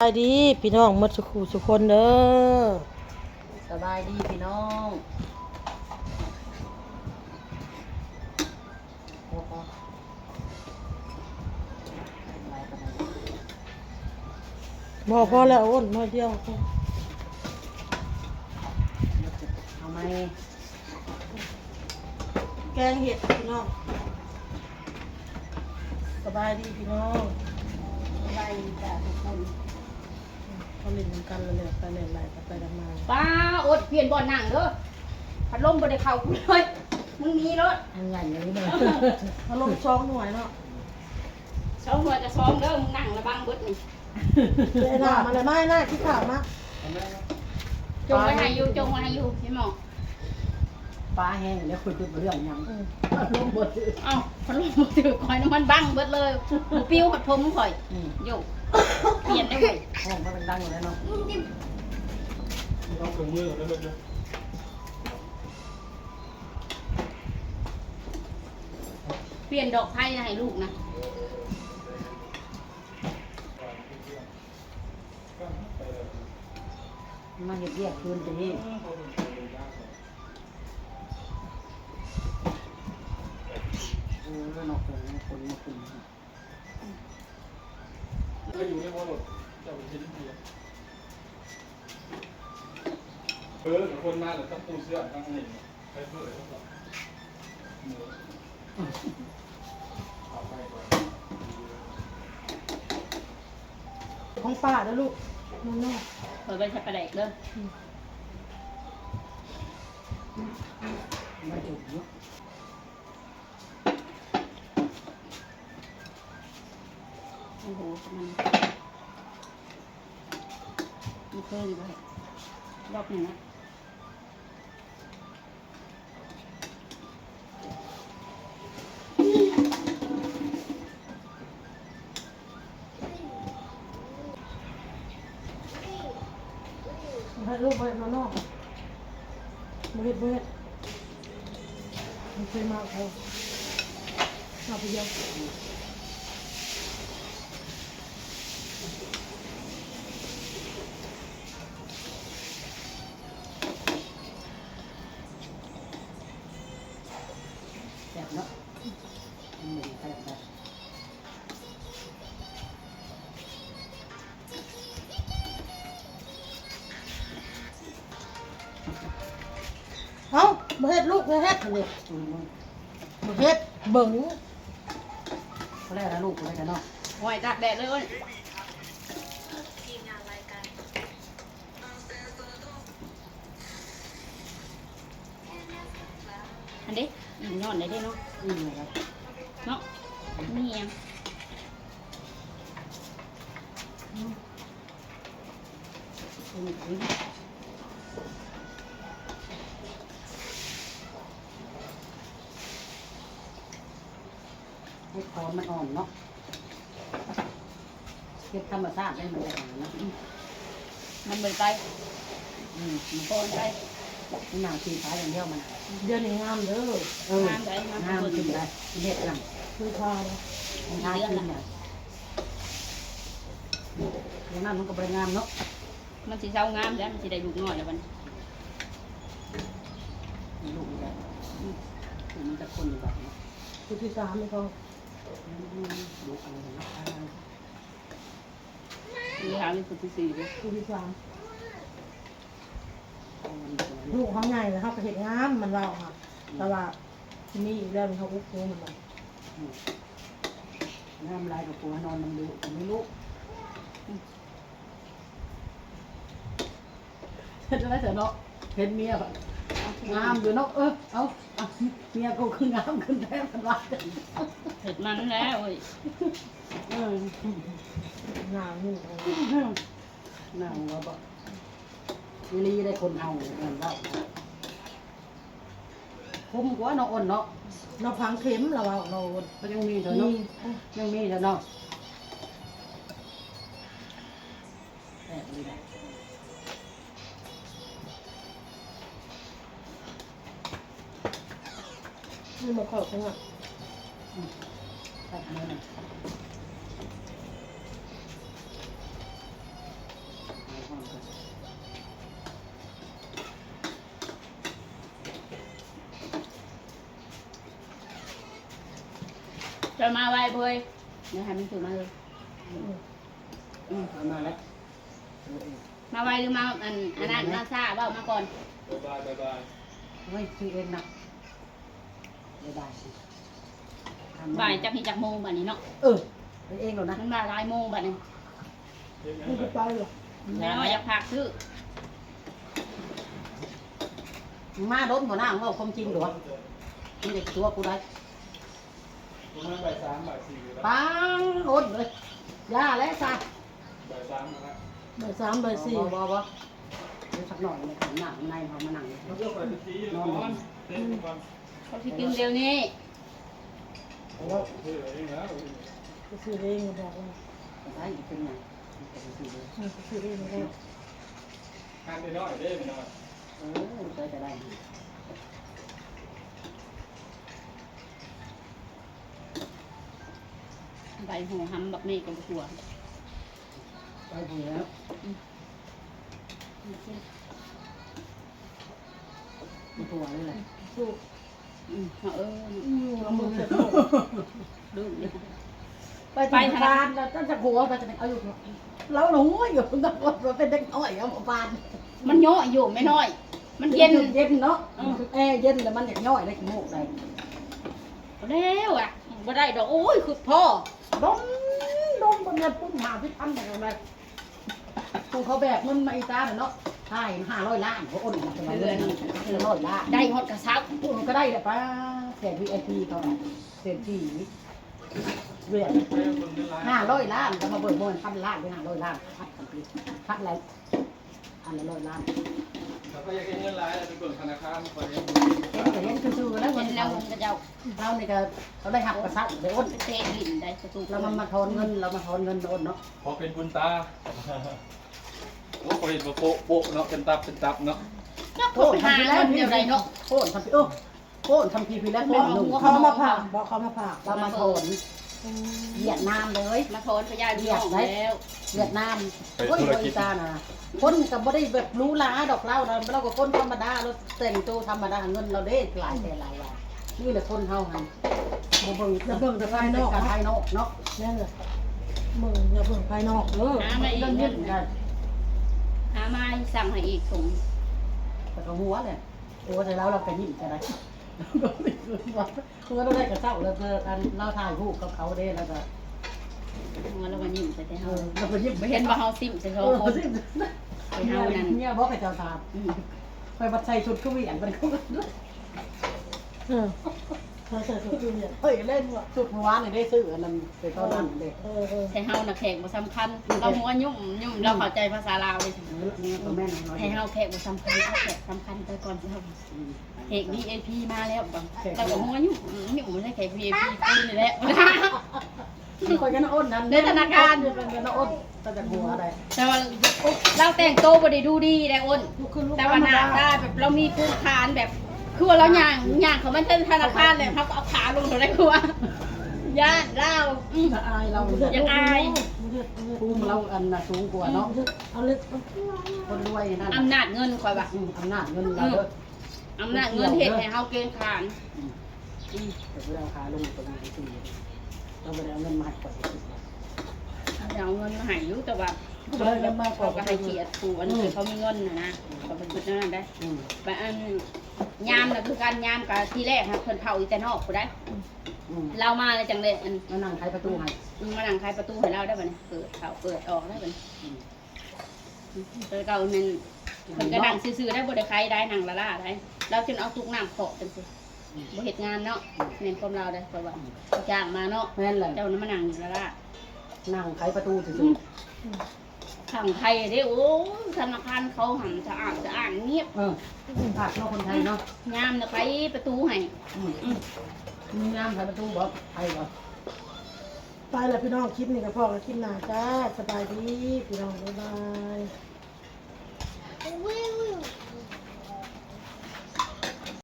ສະບາຍດີພີ່ນ້ອງໝົດສູ່ຄູ່ສູ່ຄົນເດີ. ສະບາຍດີພີ່ນ້ອງ. ບໍ່ ພໍແລ້ວ ໂອ້ນ ໜ້ອຍດຽວ. ເອົາໃໝ່ ແກງເຫັດພີ່ນ້ອງ. ສະບາຍດີພີ່ນ້ອງ ສະບາຍດີຈ້າທຸກຄົນ. ເຂົາຫຼິ້ນນຳກັນແລ້ວ ແລ່ນໄປແລ່ນໄຫຼ ກັນໄປກັນມາ. ປ້າ ອົດປ່ຽນບ່ອນນັ່ງເດີ ພັດລົມບໍ່ໄດ້ເຂົ້າກູເລີຍ. ມຶງໜີໂລດ ມັນໃຫຍ່ອີ່ຫຼີເນາະ. ພັດລົມສອງໜ່ວຍເນາະ ສອງໜ່ວຍກະສອງເດີ. ມຶງນັ່ງລະບັງເບິດນີ້. ເອົານ້ຳມາແລ້ວ ມາໜ້າ ກິນເຂົ້າມາ. ຈົ່ງໄວ້ໃຫ້ຢູ່ ຈົ່ງໄວ້ໃຫ້ຢູ່ ເຫັນບໍ່? ຟ້າແຮງແລ້ວ ຂ້ອຍຄິດວ່າເລື່ອງຫຍັງ. ອືມ ພັດລົມບໍ່ຖືກ. ເອົ້າ ພັດລົມບໍ່ຖືກ ຂ້ອຍນະມັນບັງເບິດເລີຍ ບໍ່ປິວຮອດຜົມຂ້ອຍ. ອືມ ໂຢ ປ່ຽນເດ້. ຫ້ອງມັນດັງໆຢູ່ແລ້ວເນາະ. ເອົາເຄື່ອງມືກ່ອນເດີ. ປ່ຽນດອກໄຟໃຫ້ລູກນະ. ມາເຮັດວຽກຄືນເດ້. ເອີ ເນາະ ຄົນມາຄຸມ. ໄປຢູ່ໃນບໍ່ລົດ ເຈົ້າໄປເຮັດເຮັດ. ເອີ ຄົນມາແລ້ວ ຕະປູເຊື່ອງທາງນີ້ ໄປເປີດ. ຂອງປ້າເດີລູກ ນ້ອຍໆ ຂ້ອຍໄປໃສ່ປາແດກເດີ. ອືມ ມາຈຸດເນາະ. ໂອ້ໂຫ ມັນ ມັນເຄີຍຢູ່ບໍ່ ຮອບໜຶ່ງນະ. ໃຫ້ລູກໄປຂ້າງນອກ ບໍ່ເຮັດ ບໍ່ເຮັດ. ມັນເຄີຍມາເອົາ ມາຜູ້ດຽວ. ແຊບເນາະ ອືມ ແຊບ. ເອົ້າ ບໍ່ເຮັດລູກ ບໍ່ເຮັດ ອືມ ບໍ່ເຮັດ ເບິ່ງ ພໍແລ້ວລະລູກ ພໍແລ້ວເນາະ. ຫ້ອຍ ຕາກແດດເລີຍ. ອັນເດ້ ອີ່ມຍ້ອນໄດ້ເດ້ເນາະ ອີ່ມແລ້ວເນາະ ມີຫຍັງ ອືມ ເຫັດຄອນມັນອ່ອນເນາະ. ເຮັດທຳມະຊາດໄດ້ ມັນໄດ້ຫານະ ອືມ ມັນບໍ່ໄປ ອືມ ມັນບໍ່ໄປ ມັນໜ້າກິນປາຢ່າງດຽວມັນ. ດຽວນີ້ງາມເດີ ເອີ ງາມໄດ໋ ງາມ ງາມຂຶ້ນໄດ໋ ເຮັດນຳ ຄືພາ ມັນທາກິນນະ ດຽວນັ້ນມັນກໍບໍ່ໄດ້ງາມເນາະ. ມັນຊິເຊົາງາມແລ້ວ ມັນຊິໄດ້ລູກນ້ອຍແລ້ວບັດນີ້ ມີລູກອີກແລ້ວ ອືມ ຜູ້ມັນຈັກຄົນຢູ່ບັດນີ້ ຜູ້ທີສາມນີ້ເຂົາ ອືມ ລູກອັນນີ້ເນາະ. ນີ້ຫາມີຜູ້ທີສີ່ເດ້ ຜູ້ທີສາມ. ລູກເຮົາໃຫຍ່ແລ້ວ ເຮົາກໍເຮັດງາມ ມັນເວົ້າຫະ ອືມ ແຕ່ວ່າມີອີກແລ້ວ ເຮົາອຸກຮູ້ມັນວ່າ ອືມ ງາມຫຼາຍກໍຜົວນອນນຳລູກກໍມີລູກ ອືມ. ເຮັດຈັ່ງໃດຊັ້ນເນາະ ເຫັນເມຍ ງາມຢູ່ເນາະ ເອີ ເອົາ ເອົາ ເມຍກູຄືງາມຂຶ້ນແທ້ ເພິ່ນວ່າ ເຮັດມັນແລ້ວເອີຍ ເອີ ງາມຢູ່ ນາງວ່າບໍ່ ອີ່ຫຼີໄດ໋ ຄົນເຮົາແມ່ນເວົ້າ ຄົມກວ່າເນາະ ໂອນເນາະ ລາວຝັງເຂັມ ລາວເວົ້າເນາະ ໂອນ ກໍຍັງມີເທື່ອເນາະ ມີ ຍັງມີເທື່ອເນາະ. ແຊບອີ່ຫຼີນະ ມີໝາກເຂົ້າຂະໜາດ ອືມ ແຊບເລີຍນະ. ຈະມາໄວເວີຍ ດຽວໃຫ້ມັນຖືມາເລີຍ. ອືມ ເອົາມາແລ້ວ ມາໄວຫຼືມາ ອັນ ອັນນັ້ນ ມາຊ້າ ເວົ້າມາກ່ອນ. ບາຍບາຍ ບາຍບາຍ. ໂອ້ຍ ຄືເອັນນະ ບາຍບາຍ. ບ່າຍຈັກນີ້ຈັກໂມງບາດນີ້ເນາະ? ເອີ ໄປເອງໂລດນະ ມັນມາຫຼາຍໂມງບາດນີ້. ມັນຈະໄປເລີຍ ແມ່ນ້ອຍຢາກຝາກຊື້. ມາດົນບໍ່ນາງ ເວົ້າຄວາມຈິງໂລດ ມັນຢາກຕົວະກູໄດ໋. ປະມານບ່າຍສາມ ບ່າຍສີ່ ປາງໂອນເລີຍ ຢ່າແລ້ວຊະ. ບ່າຍສາມນະ ບ່າຍສາມ ບ່າຍສີ່ ບໍ່ ບໍ່ ບໍ່ ເດີ ສັກໜ້ອຍ ມານັ່ງໃນ ເຮົາມານັ່ງ ດຽວຂ້ອຍຊິຕີ ນອນ ນອນ ເຕັ້ນກ່ອນ ເຂົາຊິກິນດຽວນີ້. ໂອ້ ຊື້ເອງແລ້ວ ໄປຊື້ເອງ ບອກວ່າ ໄດ້ ເປັນຫຍັງ ໄປຊື້ເອງ ໄປຊື້ເອງແລ້ວ. ຫັ້ນນ້ອຍເດ້ ນ້ອຍ ເອີ ໃຊ້ກໍໄດ້. ໃບຫົວຫຳບັກເມກະບໍ່ທົ່ວ ໃບຫົວແລ້ວ ອືມ ບໍ່ທົ່ວເລີຍແຫຼະ ຖືກ ອືມ ເອີ ອືມ ເອົາມືເຊັດໂລດ ລືມເລີຍ ໄປທະນາຄານແລ້ວ ຈັກຫົວໄປ ເອົາຢູ່ ລາວລະຫົວຢູ່ ເປັນເດັກນ້ອຍ ເອົາມາປານ ມັນຍ້ອຍຢູ່ແມ່ນ້ອຍ ມັນເຢັນ ເຢັນເນາະ ເອີ ແອເຢັນແລ້ວມັນຢາກຍ້ອຍໄດ້ຂີ້ມູກໄດ້ ແລ້ວອະ ບໍ່ໄດ້ດອກ ໂອ້ຍ ຄຶດພໍ້ ດົນ ດົນ ບໍ່ແມ່ນປຸ້ມຫ້າສິບພັນໄດ້ເທົ່າໃດ ຜູ້ເຂົາແບກເງິນມາອີຕານະເນາະ ຖ່າຍຫ້າຮ້ອຍລ້ານ ເຂົາໂອນມາເທົ່າໃດ ເດືອນລະຮ້ອຍລ້ານ ໄດ້ຮອດກະເຊົາ ຜູ້ເຂົາກໍໄດ້ແຫຼະ ປ້າ ແຂກ ວີໄອພີ ເຂົາ ເສດຖີ ວຽດ ຫ້າຮ້ອຍລ້ານ ກໍມາເບິ່ງ ບໍ່ແມ່ນພັນລ້ານ ເປັນຫ້າຮ້ອຍລ້ານ ພັນ ພັນລະ ອັນລະຮ້ອຍລ້ານ ແລ້ວກໍຢາກເຮັດເງິນຫຼາຍ ໄປເບິ່ງທະນາຄານ ຂ້ອຍເຫັນ ເຫັນກໍເຫັນຊື່ໆ ແລ້ວ ເຫັນແລ້ວ ເພິ່ນເຂົາເຈົ້າ ລາວນີ້ກໍ ກໍໄດ້ຮັບກະເຊົາ ໄດ້ໂອນ ໄປເຕະຫຼິ້ນໄດ້ ປະຕູ ລາວມາ ມາຖອນເງິນ ລາວມາຖອນເງິນໂອນເນາະ ພໍເປັນບຸນຕາ. ໂອ້ ຂ້ອຍເຫັນວ່າໂປະ ໂປະເນາະ ເປັນຕັບ ເປັນຕັບເນາະ ຈັກເຂົາໄປຫາເງິນແນວໃດເນາະ ໂອ້ ທຳ ໂອ້ ໂອ້ ທຳພີພີແລ້ວ ເຂົາມາຝາກ ບໍ່ ເຂົາມາຝາກ ລາວມາຖອນ ອືມ ຫວຽດນາມເລີຍ ມາຖອນພະຍາດວຽດໄດ໋ ແລ້ວ ຫວຽດນາມ ໂອ້ຍ ບໍລິການນະ ຄົນກໍບໍ່ໄດ້ແບບຫຼູຫຼາດອກລາວນະ ລາວກໍຄົນທຳມະດາ ລາວແຕ່ງໂຕທຳມະດາ ເງິນລາວເດ້ຫຼາຍແສນຫຼາຍລ້ານ ນີ້ແຫຼະຄົນເຮົາຫັ້ນ ບໍ່ເບິ່ງ ຢ່າເບິ່ງແຕ່ພາຍນອກ ການພາຍນອກເນາະ ແມ່ນແຫຼະ ເບິ່ງ ຢ່າເບິ່ງພາຍນອກເດີ ຫາມາອີກ ເງິນ ຫາມາສັ່ງໃຫ້ອີກ ສົງ ແຕ່ກໍຫົວແຫຼະ ຫົວໃສ່ລາວ ລາວກໍຍິ້ມກໍໄດ້ ຫົວ ຫົວລາວໄດ້ກະເຊົາ ແລ້ວກໍ ອັນ ລາວຖ່າຍຮູບກັບເຂົາເດ້ ແລ້ວກໍ ຫົວລາວກໍຍິ້ມໃສ່ແຕ່ເຮົາ ເອີ ລາວກໍຍິ້ມ ບໍ່ເຫັນວ່າເຮົາຊິ້ມໃສ່ສອງຄົນ ເອີ ຊິ້ມ ແຕ່ເຮົານັ້ນ ເມຍ ເມຍບໍ່ໃຫ້ເຈົ້າຖາມ ອືມ ຂ້ອຍບັດໃສ່ຊຸດຄືຫວຽດ ບັດ ເອີ ຂ້ອຍໃສ່ຊຸດຄືຫວຽດ ເອີ ເລີຍ ຊຸດມື້ວານນີ້ໄດ້ຊື້ອັນນັ້ນ ໄປຕອນນັ້ນເດ້ ເອີ ເອີ ແຕ່ເຮົານະແຂກບໍ່ສຳຄັນ ອືມ ລາວຫົວຫຍຸ້ມ ຫຍຸ້ມ ອືມ ລາວເຂົ້າໃຈພາສາລາວເດ້ ເອີ ແມ່ນ ແຕ່ເຮົາແຂກບໍ່ສຳຄັນ ເອົາແຂກສຳຄັນໄປກ່ອນຊິເຮົາ ອືມ ແຂກ ວີໄອພີ ມາແລ້ວ ແຂກ ລາວກໍຫົວຫຍຸ້ມ ຫຍຸ້ມໃສ່ແຂກ ວີໄອພີ ກູນີ້ແຫຼະ ຂ້ອຍກັນໂອນນັ້ນ ໃນທະນາຄານ ກັນໂອນ ກໍຈະຫົວໄດ້ ແຕ່ວ່າລາວແຕ່ງໂຕບໍ່ໄດ້ດູດີໄດ໋ໂອນ ແຕ່ວ່າໜ້າຕາແບບລາວມີພູມຖານແບບ ຄືວ່າລາວຍ່າງ ຍ່າງເຂົ້າມາທະນາຄານແລ້ວ ເຮົາກໍເອົາຂາລົງເທົ່າໃດຄືວ່າ ຢ້ານລາວ ອືມ ອາຍລາວ ຢາກອາຍ ພູມລາວອັນນ່າສູງກວ່າເນາະ ອືມ ເອົາເລີຍ ຄົນລວຍນັ້ນ ອຳນາດເງິນຂ້ອຍວ່າ ອືມ ອຳນາດເງິນລາວເດີ ອຳນາດເງິນເຮັດໃຫ້ເຮົາເກງຂານ ອືມ ອືມ ແຕ່ບໍ່ໄດ້ເອົາຂາລົງຕົງນັ້ນ ລາວບໍ່ໄດ້ເອົາເງິນມາໃຫ້ຂ້ອຍ ເອົາເງິນມາໃຫ້ຢູ່ ແຕ່ວ່າ ເອົາເງິນມາໃຫ້ຂ້ອຍ ເຮົາກໍໃຫ້ກຽດຜູ້ອັນ ອືມ ທີ່ເຂົາມີເງິນຫັ້ນນະ ອືມ ຂ້ອຍກໍຄິດແນວນັ້ນໄດ໋ ອືມ ບາດອັນ ຍາມນະຄືກັນ ຍາມກະທີແລກຫັ້ນເພິ່ນເຝົ້າຢູ່ແຕ່ນອກພຸ້ນໃດ໋ ອືມ ລາວມາແລ້ວຈັ່ງໄດ້ອັນ ມານັ່ງໄຂປະຕູໃຫ້ ອືມ ມານັ່ງໄຂປະຕູໃຫ້ລາວໄດ້ບັດນີ້ ເປີດເຂົ້າເປີດອອກໄດ້ບັດນີ້ ອືມ ແຕ່ເກົ່າແມ່ນ ເພິ່ນກໍນັ່ງຊື່ໆໄດ້ ບໍ່ໄດ້ໄຂໄດ້ ນັ່ງລ້າໆໄດ້ ລາວຈົນເອົາຕຸກນ້ຳເຄາະຈັ່ງຊີ້ ອືມ ບໍ່ເຮັດງານເນາະ ອືມ ແມ່ນຄວາມລາວເດ້ ເພາະວ່າ ອືມ ຈ້າງມາເນາະ ແມ່ນແຫຼະ ເຈົ້ານະມານັ່ງລ້າໆ ນັ່ງໄຂປະຕູຊື່ໆ ອືມ ຝັ່ງໄທເດ້ ໂອ້ຍ ທະນາຄານເຂົາຫັ້ນສະອາດສະອ້ານງຽບ ເອີ ອືມ ຄັກເນາະ ຄົນໄທເນາະ ຍາມນະໄຂປະຕູໃຫ້ ອືມ ອືມ ມີຍາມໄຂປະຕູບໍ່ ໄທບໍ່ ໄປລະພີ່ນ້ອງ ຄລິບນີ້ກໍພໍ້ກັນຄລິບໜ້າຈ້າ ສະບາຍດີພີ່ນ້ອງ ບາຍບາຍ.